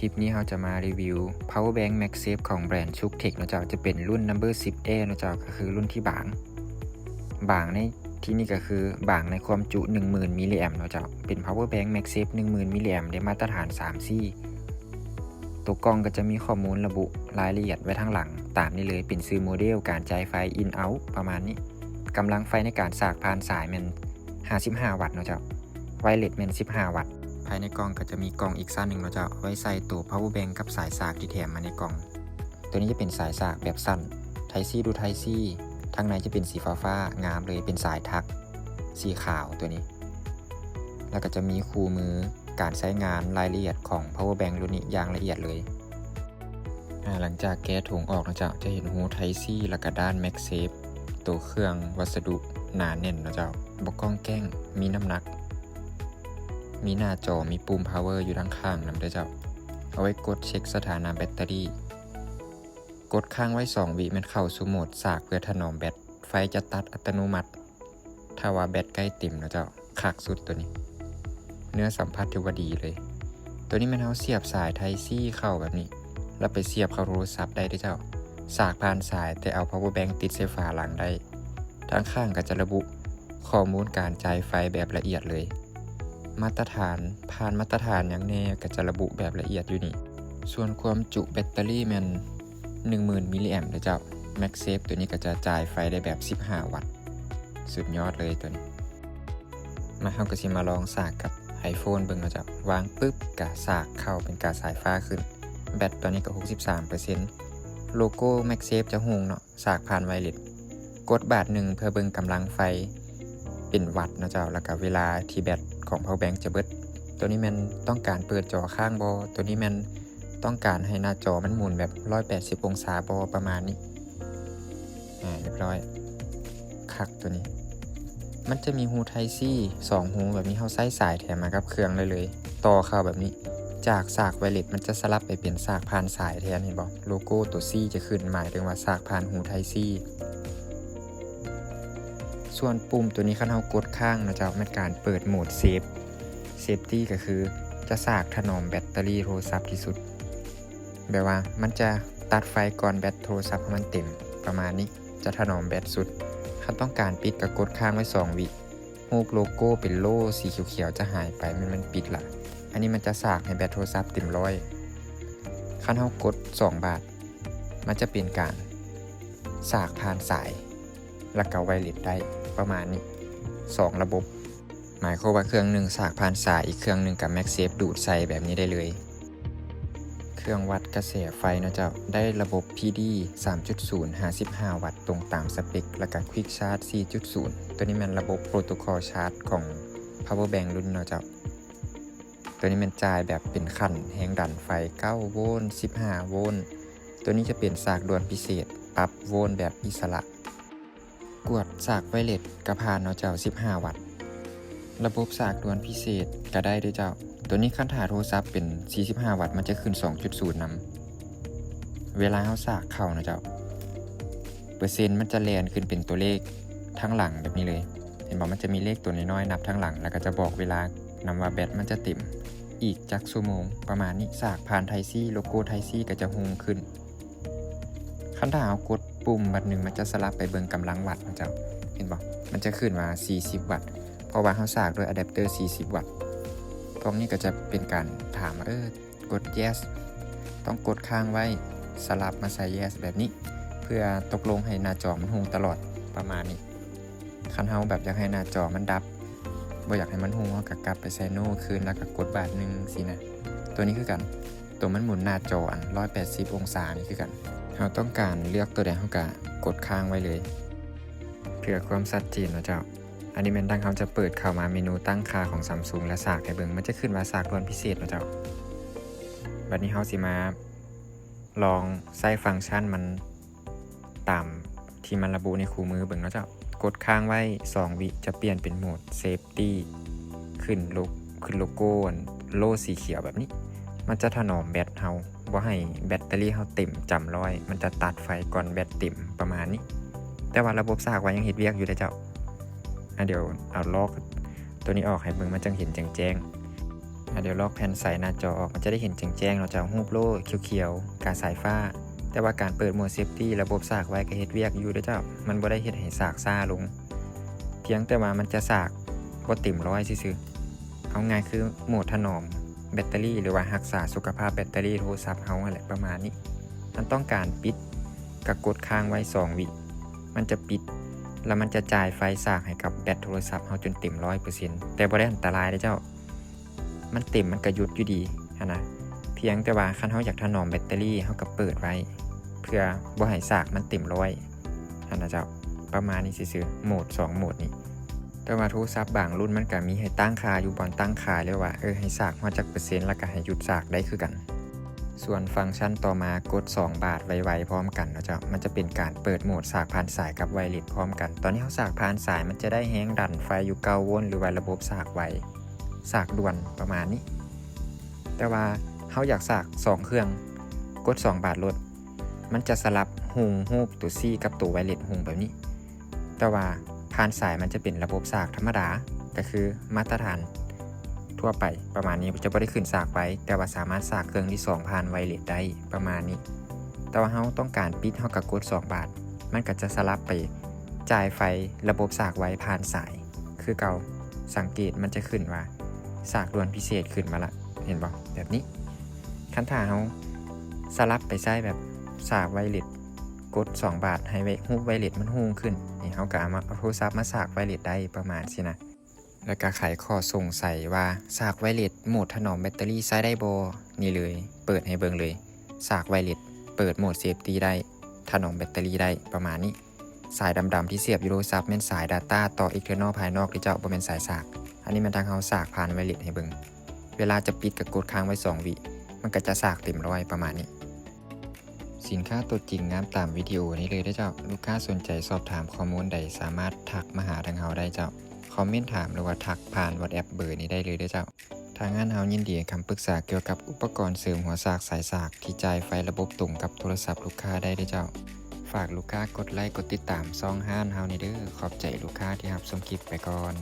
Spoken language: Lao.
ຄລິບນີ້ເຮົາຈະມາຣີວິວ Power Bank MagSafe ຂອງແບຣນ Shuktech ເນາະເຈົ້າ, ຈະເປັນລຸ້ນ Number ສິບ Air ເນາະເຈົ້າ, ກໍຄືລຸ້ນທີ່ບາງ, ບາງໃນທີ່ນີ້ກໍຄືບາງໃນຄວາມຈຸໜຶ່ງໝື່ນມິລລີແອມເນາະເຈົ້າ, ເປັນ Power Bank MagSafe ໜຶ່ງໝື່ນມິລລີແອມ ໄດ້ມາດຕະຖານ ສາມ C. ຕົວກ່ອງກໍຈະມີຂໍ້ມູນລະບຸລາຍລະອຽດໄວ້ທາງຫຼັງຕາມນີ້ເລີຍ, ເປັນຊື່ໂມເດວ, ການຈ່າຍໄຟ in out ປະມານນີ້, ກຳລັງໄຟໃນການສາກຜ່ານສາຍແມ່ນຫ້າສິບຫ້າວັດເນາະເຈົ້າ, ໄວເລັດແມ່ນສິບຫ້າວັດ. ພາຍໃນກ່ອງກໍຈະມີກ່ອງອີກຊັ້ນໜຶ່ງເນາະເຈົ້າ, ໄວ້ໃສ່ໂຕ Power Bank ກັບສາຍສາກທີ່ແຖມມາໃນກ່ອງ. ຕົວນີ້ຈະເປັນສາຍສາກແບບສັ້ນ Type C to Type C, ທາງໃນຈະເປັນສີຟ້າໆ ງາມເລີຍ, ເປັນສາຍຖັກສີຂາວຕົວນີ້. ແລ້ວກໍຈະມີຄູ່ມືການໃຊ້ງານ, ລາຍລະອຽດຂອງ Power Bank ລຸ້ນນີ້ຢ່າງລະອຽດເລີຍ. ອາ ຫຼັງຈາກແກະຖົງອອກເນາະເຈົ້າ, ຈະເຫັນຮູ Type C ແລ້ວກໍດ້ານ MagSafe. ໂຕເຄື່ອງວັດສະດຸໜາແໜ້ນເນາະເຈົ້າ, ບໍ່ກ້ອງແກ້ງ, ມີນ້ຳໜັກ, ມີໜ້າຈໍ, ມີປຸ່ມ Power ຢູ່ດ້ານຂ້າງນຳເດີເຈົ້າ. ເອົາໄວ້ກົດເຊັກສະຖານະແບັດເຕີຣີ. ກົດຄ້າງໄວ້ສອງວິແມ່ນເຂົ້າສູ່ໂໝດສາກເພື່ອຖະໜອມແບັດ, ໄຟຈະຕັດອັດຕະໂນມັດ ຖ້າວ່າແບັດໃກ້ເຕັມເນາະເຈົ້າ. ຄັກສຸດຕົວນີ້, ເນື້ອສຳຜັດຖືວ່າດີເລີຍ. ຕົວນີ້ແມ່ນເຮົາສຽບສາຍ Type C ເຂົ້າແບບນີ້ ແລ້ວໄປສຽບເຂົ້າໂທລະສັບໄດ້ເດີເຈົ້າ. ສາກຜ່ານສາຍ ແຕ່ເອົາ Power Bank ຕິດໃສ່ຝາຫຼັງໄດ້. ທາງຂ້າງກໍຈະລະບຸຂໍ້ມູນການຈ່າຍໄຟແບບລະອຽດເລີຍ, ມາດຕະຖານ, ຜ່ານມາດຕະຖານຫຍັງແດ່ ກໍຈະລະບຸແບບລະອຽດຢູ່ນີ້. ສ່ວນຄວາມຈຸແບັດເຕີຣີແມ່ນໜຶ່ງໝື່ນມິລລີແອມເດີເຈົ້າ. MagSafe ຕົວນີ້ກໍຈະຈ່າຍໄຟໄດ້ແບບສິບຫ້າວັດ, ສຸດຍອດເລີຍຕົວນີ້. ມາ ເຮົາກໍຊິມາລອງສາກກັບ iPhone ເບິ່ງເນາະເຈົ້າ. ວາງປຶບ ກະສາກເຂົ້າເປັນກະສາຍຟ້າຂຶ້ນ. ແບັດຕອນນີ້ກໍຫົກສິບສາມເປີເຊັນ. ໂລໂກ້ MagSafe ຈະຮຸ່ງເນາະ, ສາກຜ່ານໄວເລັດ. ກົດບາດໜຶ່ງເພື່ອເບິ່ງກຳລັງໄຟເປັນວັດເນາະເຈົ້າ, ແລ້ວກະເວລາທີ່ແບັດຂອງ Power Bank ຈະເບິດ. ຕົວນີ້ແມ່ນຕ້ອງການເປີດຈໍຄ້າງບໍ່? ຕົວນີ້ແມ່ນຕ້ອງການໃຫ້ໜ້າຈໍມັນໝູນແບບຮ້ອຍແປດສິບອົງສາບໍ່? ປະມານນີ້. ອາ ຮຽບຮ້ອຍ, ຄັກຕົວນີ້. ມັນຈະມີຮູ Type C ສອງຮູແບບນີ້, ເຮົາໃຊ້ສາຍແຖມມາກັບເຄື່ອງໄດ້ເລີຍ, ຕໍ່ເຂົ້າແບບນີ້. ຈາກສາກໄວເລັດ ມັນຈະສະຫຼັບໄປເປັນສາກຜ່ານສາຍແທນ, ເຫັນບໍ່? ໂລໂກ້ຕົວ C ຈະຂຶ້ນ, ໝາຍເຖິງວ່າສາກຜ່ານຮູ Type C. ສ່ວນປຸ່ມຕົວນີ້ ຄັນເຮົາກົດຄ້າງເນາະເຈົ້າ, ແມ່ນການເປີດໂໝດ Safe, Safety ກໍຄືຈະສາກຖະໜອມແບັດເຕີຣີໂທລະສັບທີ່ສຸດ. ແບບວ່າມັນຈະຕັດໄຟກ່ອນແບັດໂທລະສັບໃຫ້ມັນເຕັມ ປະມານນີ້, ຈະຖະໜອມແບັດສຸດ. ຄັນຕ້ອງການປິດກໍກົດຄ້າງໄວ້ສອງວິ, ຮູບໂລໂກ້ເປັນໂລ່ສີຂຽວໆຈະຫາຍໄປ, ແມ່ນມັນປິດລະ. ອັນນີ້ມັນຈະສາກໃຫ້ແບັດໂທລະສັບເຕັມຮ້ອຍ. ຄັນເຮົາກົດສອງບາດ, ມັນຈະເປັນການສາກຜ່ານສາຍ ແລ້ວກໍໄວເລັດໄດ້ ປະມານນີ້ ສອງລະບົບ. ໝາຍຄວາມວ່າເຄື່ອງໜຶ່ງສາກຜ່ານສາຍ, ອີກເຄື່ອງໜຶ່ງກໍ MagSafe ດູດໃສ່ແບບນີ້ໄດ້ເລີຍ. ເຄື່ອງວັດກະແສໄຟເນາະເຈົ້າ, ໄດ້ລະບົບ ພີດີ ສາມຈຸດສູນ ຫ້າສິບຫ້າວັດ, ຕົງຕາມສະເປັກ, ແລ້ວກໍ Quick Charge ສີ່ຈຸດສູນ. ຕົວນີ້ແມ່ນລະບົບ Protocol Charge ຂອງ Power Bank ລຸ້ນເນາະເຈົ້າ. ຕົວນີ້ແມ່ນຈ່າຍແບບເປັນຂັ້ນແຮງດັນໄຟ ເກົ້າໂວນ, ສິບຫ້າໂວນ. ຕົວນີ້ຈະເປັນສາກດ່ວນພິເສດ, ປັບໂວນແບບອິດສະຫຼະ. ກວດສາກໄວເລັດກະຜ່ານເນາະເຈົ້າ, ສິບຫ້າວັດ. ລະບົບສາກດ່ວນພິເສດກະໄດ້ເດີເຈົ້າ. ຕົວນີ້ຄັນຖ້າໂທລະສັບເປັນສີ່ສິບຫ້າວັດ, ມັນຈະຂຶ້ນສອງຈຸດສູນນຳ. ເວລາເຮົາສາກເຂົ້າເນາະເຈົ້າ, ເປີເຊັນມັນຈະແລ່ນຂຶ້ນເປັນຕົວເລກທາງຫຼັງແບບນີ້ເລີຍ. ເຫັນບໍ່? ມັນຈະມີເລກຕົວນ້ອຍໆນັບທາງຫຼັງ, ແລ້ວກໍຈະບອກເວລານຳວ່າແບັດມັນຈະເຕັມອີກຈັກຊົ່ວໂມງ, ປະມານນີ້. ສາກຜ່ານ Type C, ໂລໂກ້ Type C ກໍຈະຮຸ່ງຂຶ້ນ. ຄັນຖ້າເຮົາກົດປຸ່ມບາດໜຶ່ງ, ມັນຈະສະຫຼັບໄປເບິ່ງກຳລັງວັດເນາະເຈົ້າ. ເຫັນບໍ່? ມັນຈະຂຶ້ນວ່າສີ່ສິບວັດ, ເພາະວ່າເຮົາສາກດ້ວຍອາແດັບເຕີສີ່ສິບວັດ. ກ່ອງນີ້ກໍຈະເປັນການຖາມວ່າ, ເອີ, ກົດ Yes, ຕ້ອງກົດຄ້າງໄວ້, ສະຫຼັບມາໃສ່ Yes ແບບນີ້, ເພື່ອຕົກລົງໃຫ້ໜ້າຈໍມັນຮຸ່ງຕະຫຼອດ, ປະມານນີ້. ຄັນເຮົາແບບຢາກໃຫ້ໜ້າຈໍມັນດັບ, ບໍ່ຢາກໃຫ້ມັນຮຸ່ງ, ເຮົາກໍກັບໄປໃສ່ No ຄືນ, ແລ້ວກໍກົດບາດໜຶ່ງຊີ້ນະ. ຕົວນີ້ຄືກັນ, ຕົວມັນໝູນໜ້າຈໍອັນຮ້ອຍແປດສິບອົງສານີ້ຄືກັນ. ເຮົາຕ້ອງການເລືອກຕົວໃດ, ເຮົາກໍກົດຄ້າງໄວ້ເລີຍ. ເພື່ອຄວາມຊັດເຈນເນາະເຈົ້າ. ອັນນີ້ແມ່ນດັ່ງເຮົາຈະເປີດເຂົ້າມາເມນູຕັ້ງຄ່າຂອງ Samsung ແລະ ສາກໃຫ້ເບິ່ງ, ມັນຈະຂຶ້ນວ່າສາກດ່ວນພິເສດເນາະເຈົ້າ. ບັດນີ້ເຮົາຊິມາລອງໃຊ້ຟັງຊັນມັນຕາມທີ່ມັນລະບຸໃນຄູ່ມືເບິ່ງເນາະເຈົ້າ. ກົດຄ້າງໄວ້ສອງວິ ຈະປ່ຽນເປັນໂໝດ Safety ຂຶ້ນໂລ ຂຶ້ນໂລໂກ້ອັນໂລ່ສີຂຽວແບບນີ້. ມັນຈະຖະໜອມແບັດເຮົາ. ບໍ່ໃຫ້ແບັດເຕີຣີເຮົາເຕັມຈຳຮ້ອຍ, ມັນຈະຕັດໄຟກ່ອນແບັດເຕັມ ປະມານນີ້. ແຕ່ວ່າລະບົບສາກວ່າຍັງເຮັດວຽກຢູ່ເດ້ເຈົ້າ. ອາ ດຽວເອົາລອກຕົວນີ້ອອກໃຫ້ເບິ່ງ, ມັນຈັ່ງເຫັນແຈ້ງ ອາດຽວລອກແຜ່ນໃສໜ້າຈໍອອກ ມັນຈະໄດ້ເຫັນແຈ້ງໆເນາະເຈົ້າ ຮູບໂລ່ຂຽວໆ ກາສາຍຟ້າ. ແຕ່ວ່າການເປີດໂໝດເຊຟຕີ້ ລະບົບສາກໄວກໍເຮັດວຽກຢູ່ເດີເຈົ້າ, ມັນບໍ່ໄດ້ເຮັດໃຫ້ສາກຊ້າລົງ ພຽງແຕ່ວ່າມັນຈະສາກບໍ່ເຕັມຮ້ອຍຊື່ໆ. ເອົາງ່າຍຄືໂໝດຖະໜອມແບັດເຕີຣີ ຫຼືວ່າຮັກສາສຸຂະພາບແບັດເຕີຣີໂທລະສັບເຮົາຫັ້ນແຫຼະ ປະມານນີ້. ຄັນຕ້ອງການປິດ ກໍກົດຄ້າງໄວ້ສອງວິ ມັນຈະປິດ ແລ້ວມັນຈະຈ່າຍໄຟສາກໃຫ້ກັບແບັດໂທລະສັບເຮົາຈົນເຕັມຮ້ອຍເປີເຊັນ ແຕ່ບໍ່ໄດ້ອັນຕະລາຍເດ້ເຈົ້າ. ມັນເຕັມມັນກະຢຸດຢູ່ດີຫັ້ນນະ, ພຽງແຕ່ວ່າຄັນເຮົາຢາກຖະໜອມແບັດເຕີຣີ ເຮົາກະເປີດໄວ້ ເພື່ອບໍ່ໃຫ້ສາກມັນເຕັມຮ້ອຍຫັ້ນນະເຈົ້າ. ປະມານນີ້ຊື່ໆ ໂໝດສອງໂໝດນີ້. ແຕ່ວ່າໂທລະສັບບາງລຸ້ນມັນກະມີໃຫ້ຕັ້ງຄ່າຢູ່ບ່ອນຕັ້ງຄ່າເລີຍວ່າ ເອີ ໃຫ້ສາກຮອດຈັກເປີເຊັນ ແລ້ວກະໃຫ້ຢຸດສາກໄດ້ຄືກັນ. ສ່ວນຟັງຊັນຕໍ່ມາ ກົດສອງບາດໄວໆພ້ອມກັນເນາະເຈົ້າ, ມັນຈະເປັນການເປີດໂໝດສາກຜ່ານສາຍກັບໄວເລັດພ້ອມກັນ. ຕອນທີ່ເຮົາສາກຜ່ານສາຍ ມັນຈະໄດ້ແຮງດັນໄຟຢູ່ເກົ້າໂວນ ຫຼືວ່າລະບົບສາກໄວ ສາກດ່ວນ ປະມານນີ້. ແຕ່ວ່າເຮົາຢາກສາກສອງເຄື່ອງ ກົດສອງບາດໂລດ, ມັນຈະສະຫຼັບຮຸ່ງຮູບໂຕ C ກັບໂຕໄວເລັດຮຸ່ງແບບນີ້. ແຕ່ວ່າຜ່ານສາຍມັນຈະເປັນລະບົບສາກທຳມະດາ ກໍຄືມາດຕະຖານທົ່ວໄປປະມານນີ້, ຈະບໍ່ໄດ້ຂຶ້ນສາກໄວ ແຕ່ວ່າສາມາດສາກເຄື່ອງທີສອງຜ່ານໄວເລັດໄດ້ປະມານນີ້. ແຕ່ວ່າເຮົາຕ້ອງການປິດ ເຮົາກໍກົດສອງບາດ, ມັນກໍຈະສະຫຼັບໄປຈ່າຍໄຟລະບົບສາກໄວຜ່ານສາຍຄືເກົ່າ. ສັງເກດມັນຈະຂຶ້ນວ່າສາກດ່ວນພິເສດຂຶ້ນມາລະ ເຫັນບໍ່? ແບບນີ້. ຄັນຖ້າເຮົາສະຫຼັບໄປໃຊ້ແບບສາກໄວເລັດ ກົດສອງບາດ ໃຫ້ໄວ ຮູບໄວເລັດມັນຮຸ່ງຂຶ້ນ. ນີ້ເຮົາກໍເອົາມາ ເອົາໂທລະສັບມາສາກໄວເລັດໄດ້ປະມານຊີ້ນະ. ແລ້ວກໍໄຂຂໍ້ສົງໄສວ່າສາກໄວເລັດໂໝດຖະໜອມແບັດເຕີຣີໃຊ້ໄດ້ບໍ່? ນີ້ເລີຍ ເປີດໃຫ້ເບິ່ງເລີຍ, ສາກໄວເລັດ ເປີດໂໝດເຊຟຕີ້ໄດ້ ຖະໜອມແບັດເຕີຣີໄດ້ ປະມານນີ້. ສາຍດຳໆທີ່ສຽບຢູ່ໂທລະສັບແມ່ນສາຍດາຕ້າຕໍ່ເອັກເທີນອລພາຍນອກເດ້ເຈົ້າ, ບໍ່ແມ່ນສາຍສາກ. ອັນນີ້ແມ່ນທາງເຮົາສາກຜ່ານໄວເລັດໃຫ້ເບິ່ງ. ເວລາຈະປິດກໍກົດຄ້າງໄວ້ສອງວິ, ມັນກໍຈະສາກເຕັມຮ້ອຍປະມານນີ້. ສິນຄ້າຕົວຈິງງາມຕາມວິດີໂອນີ້ເລີຍເດີເຈົ້າ. ລູກຄ້າສົນໃຈສອບຖາມຂໍ້ມູນໃດ ສາມາດທັກມາຫາທາງເຮົາໄດ້ເຈົ້າ, ຄອມເມັນຖາມ ຫຼືວ່າທັກຜ່ານ WhatsApp ເບີນີ້ໄດ້ເລີຍເດີເຈົ້າ. ທາງຮ້ານເຮົາຍິນດີໃຫ້ຄຳປຶກສາກ່ຽວກັບອຸປະກອນເສີມຫົວສາກສາຍສາກທີ່ຈ່າຍໄຟລະບົບຕົງກັບໂທລະສັບລູກຄ້າໄດ້ເດີເຈົ້າ. ຝາກລູກຄ້າກົດໄລກົດຕິດຕາມຊ່ອງຮ້ານເຮົາແດ່ເດີ. ຂອບໃຈລູກຄ້າທີ່ຮັບຊົມຄລິບໄປກ່ອນ.